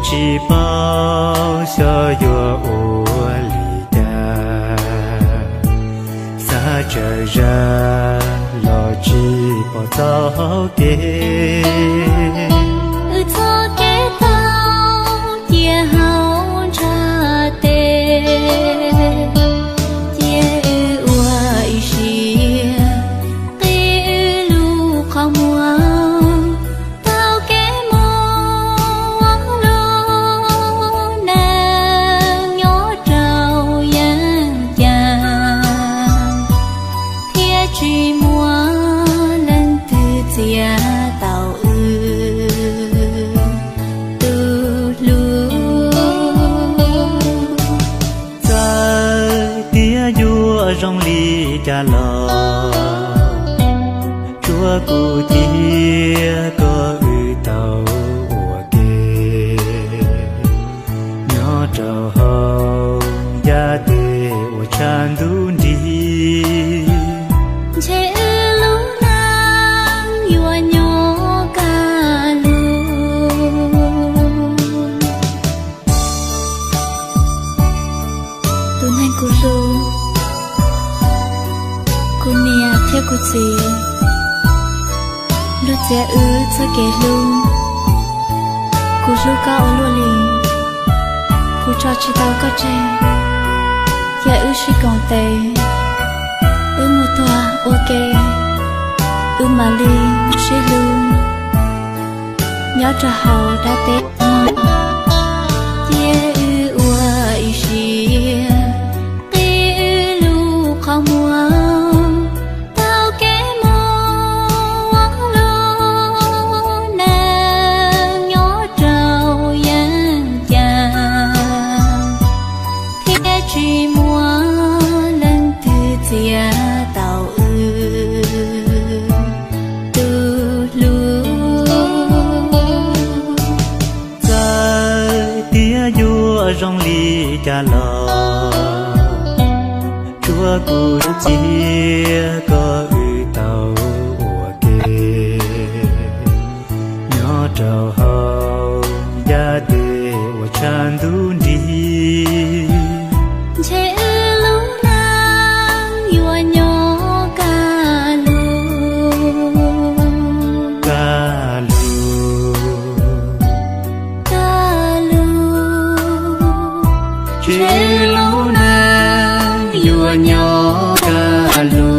Tsis paub xyov yuav ua li cas, xav tsawg zaj los tsis pom txoj hau kev. Wb txoj kev tau cia hauv ntshav tes, cia wb ua ib siab qhib wb lub qhov muag. Tau kev mus ua lub neej nyob rau yeeb cas, thiaj tsis muaj leej twg txiav tau wb tus hlub. Txawm tias yuav zoo li cas los, tsuav kuv thiab koj wb tau ua ke, nyob rau hauv yav teb uas tshav ntuj nrig. Ntshe wb lub neej yuav nyob kaj lug. Tus neeg kuv hlub, kuv niam thiab kuv txiv, luag txiav wb txoj kev hlub. Kuv hlub koj ua luaj li, kuv tso tsis tau koj tseg. Cia wb sib koom tes, wb mus tuag ua ke, wb mam li sib hlub nyob rau hauv dab teb. Cia wb ua ib siab qhib wb lub qhov muag, tau kev mus ua lub neej nyob rau yeeb cas, thiab tsis muaj leej twg txiav tau wb tus hlub. Txawm tias yuav zoo li cas los, tsuav kuv thiab koj wb tau ua ke, nyob rau hauv yav teb uas tshav ntuj nrig. Ntshe wb lub neej yuav nyob kaj lug, kaj lug, kaj lug. Ntshe wb lub neej yuav nyob kaj lug.